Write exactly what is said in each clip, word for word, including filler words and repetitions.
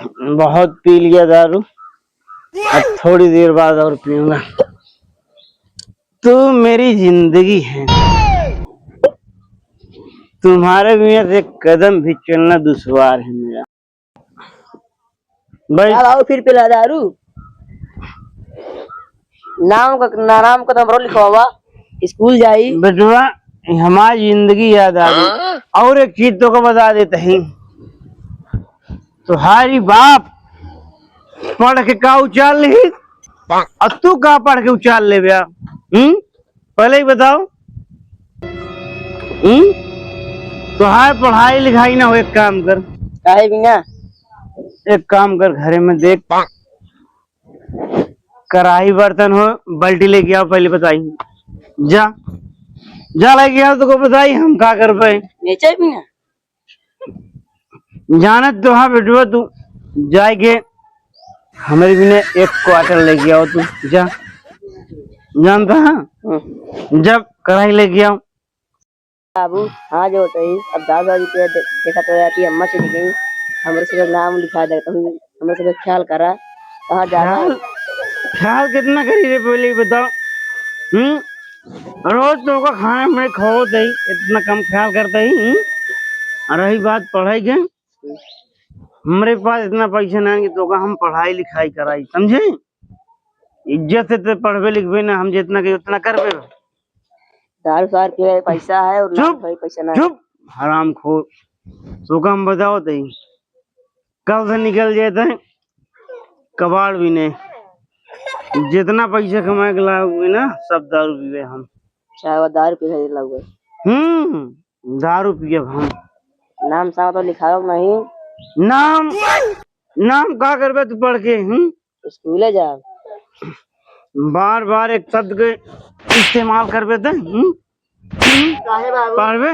बहुत पी लिया दारू, अब थोड़ी देर बाद और पीऊंगा। तू मेरी जिंदगी है, तुम्हारे बिना एक कदम भी चलना दुश्वार है मेरा। भाई, क्या भाऊ फिर पिला दारू? नाम का, ना, नाम का तो हमरो लिखवावा, स्कूल जाई। बेटवा, हमारी जिंदगी याद आ गई। हाँ? और एक चीज तोका बता देते हैं, तुम्हारी बाप पढ़ के का उचाल ली, और तू का पढ़ के उचाल ले बया? हम्म, पहले ही बताओ। हम्म, तो हाय, पढ़ाई लिखाई ना हो, एक काम कर। काहे बिना? एक काम कर, घरे में देख, कराही बर्तन हो, बाल्टी लेके आओ, पहले बताई। जा, जा लेके आओ, तो को बताई हम का करबे। बेचे बिना? जानत तो हाँ बेटवा, तू जाए के हमरे बिना एक क्वार्टर लेके आओ, तू जा, जानता है। हम्म। जब कराही लेके आओ। बाबू, हाँ जो होता ही, अब दादा जी के दे-, देखा तो रहती अम्मा चली गई, हमरे से नाम लिखा दे, तुम हमरे से ख्याल करा, कहाँ जाना है? ख्याल, ख्याल कितना करी रे, पहले ही बताओ। हम्म, रोज तो का खाना में खाओ दे, इतना कम ख्याल करता ही। हम्म, और रही बात पढ़ाई के, हमरे पास इतना पैसा ना है कि तोका हम पढ़ाई लिखाई कराई, समझे? इज्जत से ते पढ़बे लिखबे ना, हम जितना कही उतना करबे। दारू सार के पैसा है और चुप, लाल भाई पैसा ना है। चुप, हरामखोर। तोका हम बताओ तई, कल से निकल जाते हैं, कबाड़ भी नहीं। जितना पैसा कमा के लाओगे ना, सब दारू पीबे हम। अच्छा, वो दारू पी के लाओगे? हम्म, दारू पियब हम। नाम साम तो लिखाओ नहीं। नाम, नाम का करबे तू पढ़ के? हम्म, स्कूले जा। बार बार एक शब्द के इस्तेमाल करबे ते, हम्म? काहे बाबू? पारबे?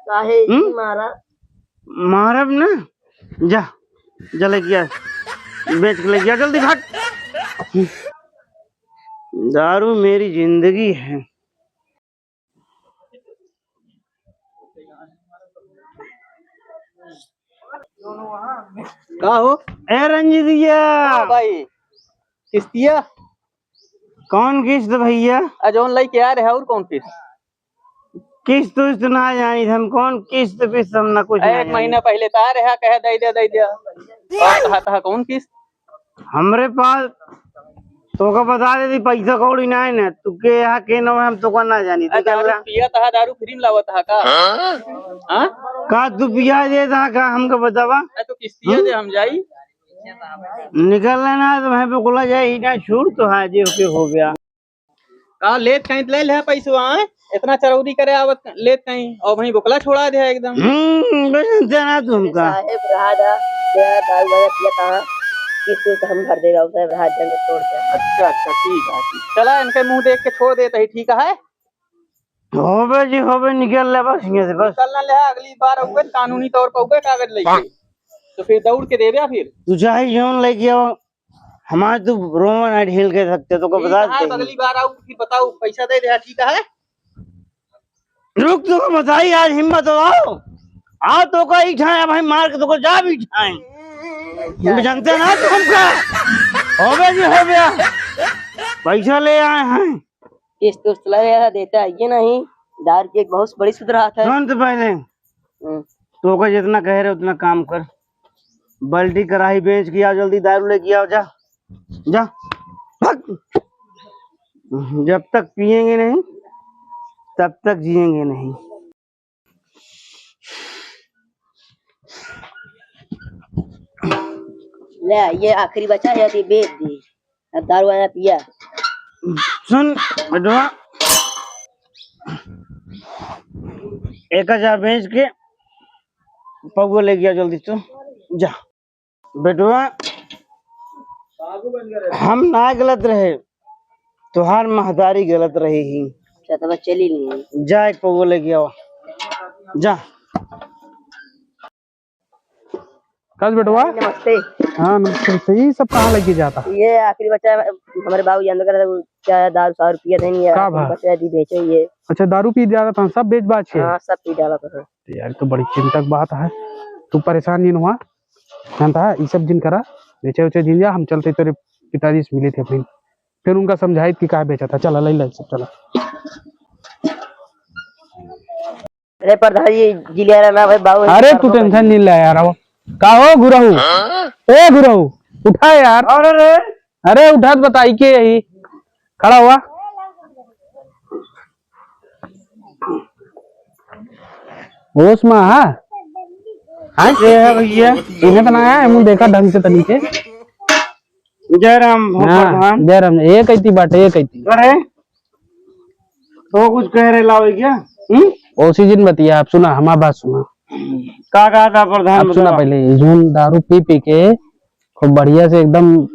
काहे हम्म? इतनी मारा? मारब ना, जा, जा लेके आ, बेच के लेके आ, जल्दी भाग। दारू मेरी जिंदगी है। का हो? ए रंजीत भैया। हाँ भाई, किस्तिया? कौन किस्त भैया? आ, जौन लेके आ रहे, और कौन किस्त? किस्त उस्त ना जानी हम, कौन किस्त विस्त हम ना कुछ ना एक जानी। महीना पहले तो आ रहे, कहे दे दे, दे दे। और कहा था कौन किस्त? हमरे पास तोका बता देती, पैसा कौड़ी ना है ना, तू के यहाँ के ना, हम तोका ना जानी। अरे, तू दारू चल रहा। पिया था, दारू फ्री में लावा था का? हाँ? हाँ? का तू पिया दे था का, हमको बतावा? अरे, तो किस्तिया दे, हम जाई। निकल लेना, तो वहीं पे बोला जाए, ही ना छूट तो है, जे ओके हो गया। का लेत कहीं ले ले पैसवा, आए? इतना चरौरी करे आवत लेत कहीं, और वहीं बोकला छोड़ा दे एकदम। हम्म, बे जानते ना तू हमका। साहेब रहा दा, तेरा दारू वाला पिया कहाँ? किस्त तो हम भर देगा, उसे रहा दे, छोड़ दे। अच्छा, अच्छा, ठीक है, ठीक। चला, इनके मुंह देख के छोड़ देते ही, ठीक है? होबे जी, होबे, निकल ले बस, यहाँ से बस। निकल ना ले, अगली बार आउबे, कानूनी तौर पर आउबे, कागज लेके। तो फिर दौड़ के देबे फिर। तू चाहे जौन लेके आओ, हमारे तो रोवा ना ढील के सकते, तो को ठीक बता है, दे। अगली बार आऊ, फिर बताऊ, पैसा दे दे, ठीक है? रुक, तो को बताई, आज हिम्मत हो आओ। आ तो को ही ठाए, भाई मार के तो को जा भी ठाए। हम जानते ना तो हमका। हो गया जी, हो गया। पैसा ले आए हैं। किस्त उस्त ले रहा, देता है ये नहीं। दारू की एक बहुत बड़ी सुधरात है। सुन तो पहले। हम्म। तो को जितना कह रहे उतना काम कर। बाल्टी कराही बेच के आओ, जल्दी दारू लेके आओ, जा, जा, भाग। जब तक पिएंगे नहीं, तब तक जिएंगे नहीं। ले, ये आखिरी बचा है, ये बेच दी। अब दारू वाला पिया। सुन बेटवा, एक हजार बेच के पौवा ले गया, जल्दी तू जा। बेटवा, हम ना गलत रहे, तुहार महतारी गलत रही ही। अच्छा, तब चली नहीं। जा, एक पौवा ले गया, जा। कस बेटवा? नमस्ते। हाँ, नमस्ते, नमस्ते। ये सब कहाँ लेके जाता? ये आखिरी बचा है, हमारे बाबू जी अंदर कर, क्या है, दारू सारू पिया थे नहीं, का आखिरी भा? बचा है, दी बेचे ये। अच्छा, दारू पी जाता था, सब बेच बाच के? हाँ, सब पी डाला था। यार, तो बड़ी चिंता की बात है, तू परेशान नहीं हुआ? जानता है, ई सब जिन करा, बेचे उचे जिन जा, हम चलते तोरे पिताजी से मिले थे अपनी। फिर उनका समझाई कि काहे बेचा था, चला, ले ले सब, चला। अरे प्रधान जी, जिलिया ना भाई, बाबू अरे तू टेंशन नहीं ले यार, अब का हो गुरहू? ए गुरहू, उठा यार। अरे रे। अरे उठा तो बताई के यही खड़ा हुआ। होश में हा? हाँ? के है भैया? इन्हें तो ना आया, मुँह देखा ढंग से तनी के। जय राम हो हाँ, प्रधान। जय राम। ये कहती बाटे, ये कहती। अरे, तो कुछ कह रहे लावे क्या? हम्म? ओसी जिन बतिया, आप सुना, हमार बात सुना। का कहा था प्रधान, आप सुना बतावा। पहले, जौन दारू पी पी के खूब बढ़िया से एकदम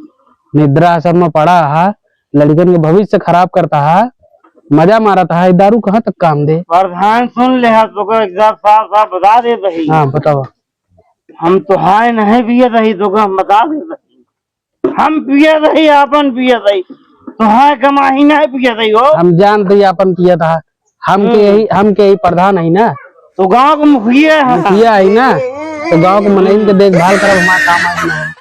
निद्रा सब में पड़ा हा, लड़कन के भविष्य खराब करता हा, मजा मारता हा, ये दारू कहाँ तक काम दे? प्रधान सुन ले हा, तो का एक साफ साफ बता दे भाई। हाँ, बतावा। हम तो हाय नहीं पिए रही, तो का हम बता दे रही। हम पिए रही, आपन पिए रही, तो हाय कमाही नहीं पिए रही हो। हम जानते ही आपन पिए था, हम के हम्म। यही, हम के यही प्रधान है ना। तो गांव के मुखिया है। मुखिया है ना, तो गांव के मनइन के देखभाल करब हमार काम है ना।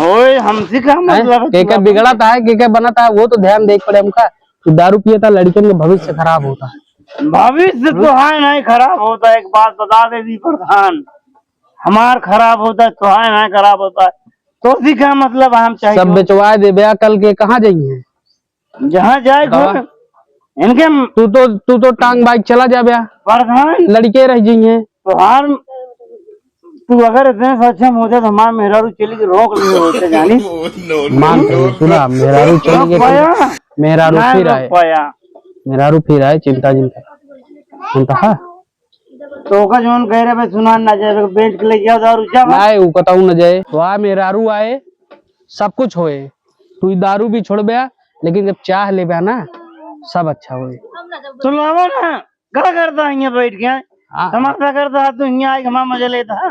ओए, हमसे का हैं? मतलब है केकर तुम्हारा? बिगड़त है, केकर बनत है, वो तो ध्यान देख पड़े हमका। तू दारू पिए था, लड़कियन के भविष्य खराब होता है। भविष्य तो है नहीं खराब होता, एक बात बता दे दी प्रधान, हमार खराब होता है, तो है नहीं खराब होता है। तो भी का मतलब हम चाहिए? सब बेचवा देबे, कल के कहाँ जाइए? जहाँ जाए बतावा। घूमे। इनके म- तू तो, तू तो टांग बाइक चला जाबे। प्रधान। लड़के रह जाइए। तोहार, तू अगर इतने सक्षम होते तो हमार मेहरारू चली के रोक लिए होते जानी। मान के सुना, मेहरारू चली रोक के पाया? मेहरारू ना फिर रोक आए। पाया। मेहरारू फिर आए, चिंता जिन कर। हम तो हाँ। तो ओका जौन कह रहे बे, सुना ना जाए, बेच के ले जाओ दारू, जा भाई। नहीं, उ कतऊ न जाए। तो आ मेहरारू आए, सब कुछ होए, तू ई दारू भी छोड़बे, लेकिन जब चाह लेबे ना, सब अच्छा होए। तो लावा ना, का करता है यहाँ बैठ के? हाँ। तमाशा करता है तू, यहाँ आके हमारा मजा लेता है।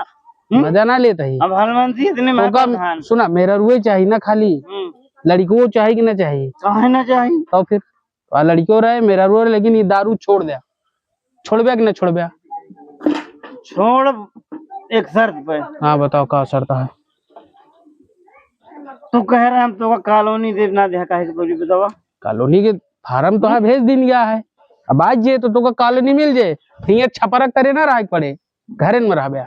हम्म? मजा ना लेता ही। अब हलवंती इतने तो महत्व कम, धान। सुना, मेहरारुए चाही ना खाली, हम्म। लड़िकवो चाही कि ना चाही? काहे ना चाही? तो फिर आ लड़कियों रहे, मेहरारू रहे, लेकिन ये दारू छोड़ द्या। छोड़ब्या कि ना छोड़ब्या? छोड़, एक शर्त पे। हाँ, बताओ, का शर्त है? तू कह रहा हम तोका कॉलोनी देब ना द्या, काहे के बोली बतावा? कॉलोनी के फार्म तो है, भेज दिन गया है। अब आज जे तो तोका कॉलोनी मिल जे, हियाँ छपरा करे ना रहे के पड़े। घरे में रहबे।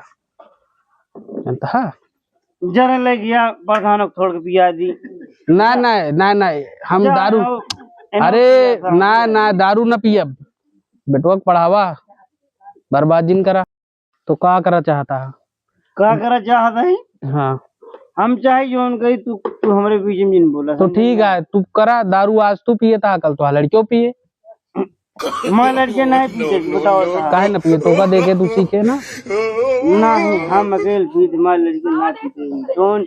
जानता है? जरे ले गया, प्रधान को छोड़ के पिया दी। ना, ना, ना, ना, हम जा, दारू, आओ, इन्हें अरे, पिया था। ना, ना, दारू ना पियब। बेटवा के पढ़ावा, बर्बाद जिन करा। तो का करा चाहता है? का करा चाहता है? हाँ। हम चाहे जौन कही, तू, तू हमरे बीच में जिन बोला, तो समझे ठीक ना? है, तू करा दारू, आज तू पिए था, कल तो लड़कियों पिए। मैं लड़के नहीं पीते, बताओ तो। काहे न पिए? तोका देखे तू सीखे ना। नहीं, हम अकेले पीते, मैं लड़के ना पीते। Don't,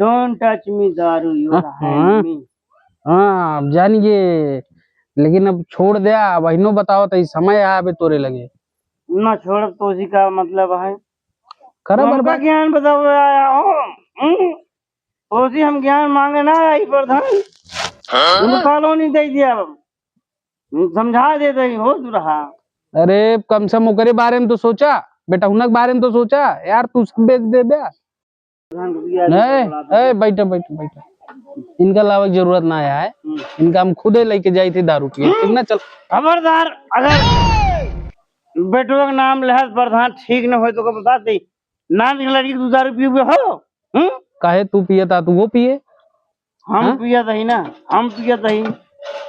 don't touch me दारू, you हाँ, are हाँ। Hand me। हाँ, अब जान गए, लेकिन अब छोड़ द्या, अब अहिनो बताओ तो ई समय आवे तोरे लगे। ना छोड़ब तो उसी का मतलब है। करा तुमका बर्बाद। ज्ञान बतावे आया हो। हम्म? ओसी हम ज्ञान मांगे ना आई प्रधान। हाँ? उनको कॉलोनी दे दिया। समझा देते ही हो तू रहा। अरे, कम से कम ओकरे बारे में तो सोचा, बेटा हुनक बारे में तो सोचा यार, तू सब बेच देबे। प्रधान को दिया नहीं, दिया, ए, बैठो, बैठो, बैठो। इनका लावे की जरूरत ना है, हम्म। इनका हम खुदे लेके जाई थी दारू पिए, हम्म। ठीक ना? चल। खबरदार, अगर बेटवा के नाम लेहस प्रधान ठीक न होए तो का बता दे, नाम के लड़की तू दारू पीबे हो? हम्म? काहे तू पिए ता, तू वो पिए? हम हाँ? पियत ही ना, हम पियत ही।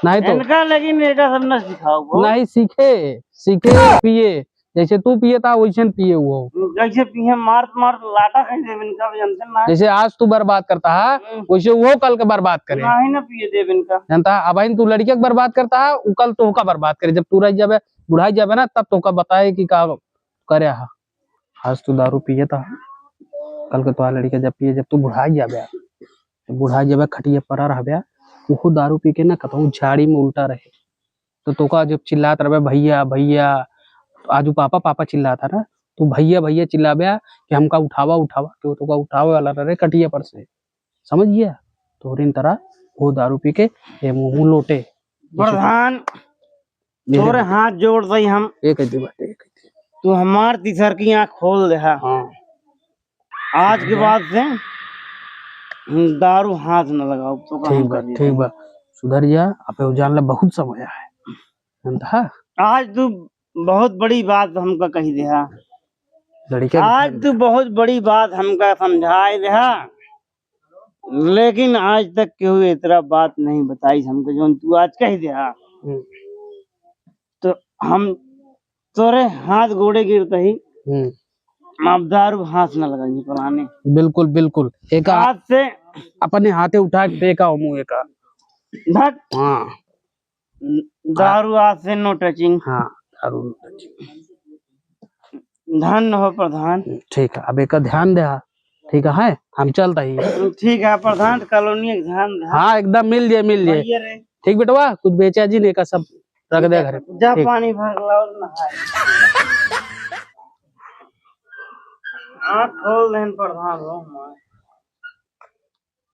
नहीं तो। इनका लेकिन एका सब न सिखाओ, वो। नहीं, सीखे, सीखे पिए। जैसे तू पिए ता, वैसे न पिए वो। जैसे पिए, मारत, मारत लाटा खाई देब इनका, भी जानते ना। जैसे आज तू बर्बाद करता है, हम्म। वैसे वो कल के बर्बाद करे। नहीं ना पिए देब इनका। जानता है, अब तू लड़किया के बर्बाद करता है, वो कल तोहका बर्बाद करे। जब तू रह जाबे, बुढ़ाई जाबे ना, तब तोहका बताए कि का करे हा। आज तू दारू पिए ता, कल के तोहार लड़िका जब पिए, जब तू बुढ़ाई जाबे, जब बुढ़ाई जाबे, खटिया पर रहबे, उहो दारू पी के ना कतहूँ झाड़ी में उल्टा रहे। तो तोका जब चिल्लात रहबे, "भैया, भैया," तो आज उ पापा, पापा चिल्लाता ना, तू भैया, भैया चिल्लाबे कि हमका उठावा, उठावा, तो तोका उठावे वाला रहे खटिया पर से, समझ गया? तोहरे तरह वो दारू पी के ये मुँह, मुँह लोटे। प्रधान, ये तोरे ले। हाथ जोड़ दई हम। ये कह दे बात, ये कह दे। तू हमार तीसर की आँख खोल दे हा। हाँ। आज के बाद से दारू हाथ न लगाओ, तो ठीक बा, ठीक बा, सुधर जा। अबे उ जान ले बहुत समय है, जानता है? आज तू बहुत बड़ी बात हमका कही देहा। लड़के आज तू बहुत बड़ी बात हमका समझाए देहा, लेकिन आज तक केहू इतना बात नहीं बताई हमके, जौन तू आज कह देहा। हम्म। तो हम तोरे हाथ गोड़े गिरते ही हम्म। अब दारू हाथ न लगाई पलाने। बिल्कुल, बिल्कुल। एका आज से अपने हाथे उठा के फेंका हो मुँह एका। धत। हाँ। दारू आज से no touching। हाँ, दारू no touching। धन्य हो प्रधान। ठीक है, अब एका ध्यान दे, हाँ। ठीक है, हम चलता ही। ठीक है प्रधान, कॉलोनी एक ध्यान दे। हाँ, एकदम मिल जाए, मिल जाए। भैया रे। ठीक बेटवा, कुछ बेचा जी नहीं का, सब रख दे घरे। जा ठीक। पानी भर ला और नहाए। आँख खोल देन प्रधान हो हमार।